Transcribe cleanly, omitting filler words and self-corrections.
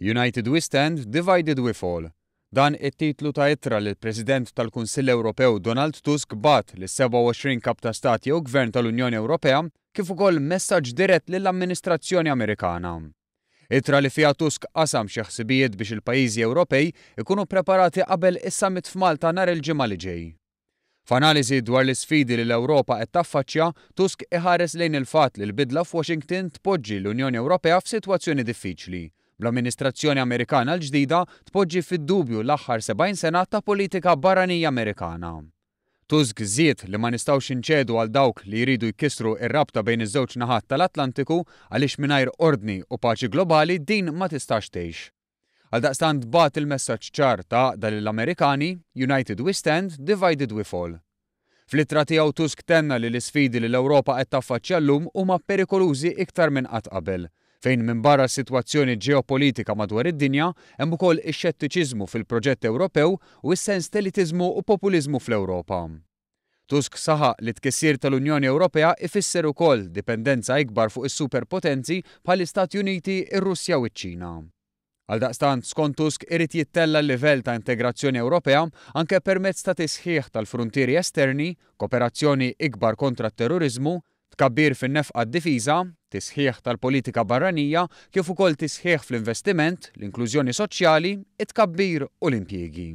United we stand, divided we fall. Dan it-titlu ta' ittra li l-President tal-Kunsill Ewropew Donald Tusk bagħat lis-27 Kap ta' Stat jew Gvern tal-Unjoni Ewropea kif ukoll messaġġ dirett lill-amministrazzjoni Amerikana. Ittra li fiha Tusk qasam xi ħsibijiet biex il-pajjiżi Ewropej ikunu ppreparati qabel is-summit f'Malta nhar il-Ġimgħa li ġej. F'analiżi dwar l-isfidi li l-Ewropa qed taffaċċja, Tusk iħares lejn il-fatt li l-bidla f'Washington tpoġġi l-Unjoni Ewropea f'sitwazzjoni diffiċli, bl-amministrazzjoni Amerikana l-ġdida tpoġġi fid-dubju l-aħħar 70 sena ta' politika barranija Amerikana. Tusk żied li ma nistgħux inċedu għal dawk li jridu jkissru r-rabta bejn iż-żewġ naħat tal-Atlantiku għaliex mingħajr ordni u paċi globali din ma tistax tgħix. Għaldaqstant bagħat il-messaġġ ċar ta' għaqda lill-Amerikani, United we stand, divided we fall. Fl-ittra tiegħu Tusk tenna li l-isfidi li l-Ewropa qed taffaċċja llum huma perikolużi iktar minn qatt qabel, fejn minbarra s-sitwazzjoni ġeopolitika madwar id-dinja, hemm ukoll ix-xettiċiżmu fil-proġett Ewropew u s-sens t'elitiżmu u populiżmu fl-Ewropa. Tusk saħaq li t-tkissir tal-Unjoni Ewropea ifisser ukoll dipendenza ikbar fuq is-superpotenzi bħall-Istati Uniti, ir-Russja u ċ-Ċina. Għaldaqstant, skont Tusk irid jittella' l-livell ta' integrazzjoni Ewropea anke permezz ta' tisħiħ tal-fruntieri esterni, koperazzjoni ikbar kontra t-terroriżmu, tkabbir fin-nefqa għad-difiża, tisħiħ tal-politika barranija kif ukoll tisħiħ fl-investiment, l-inklużjoni soċjali, it-tkabbir u l-impjiegi.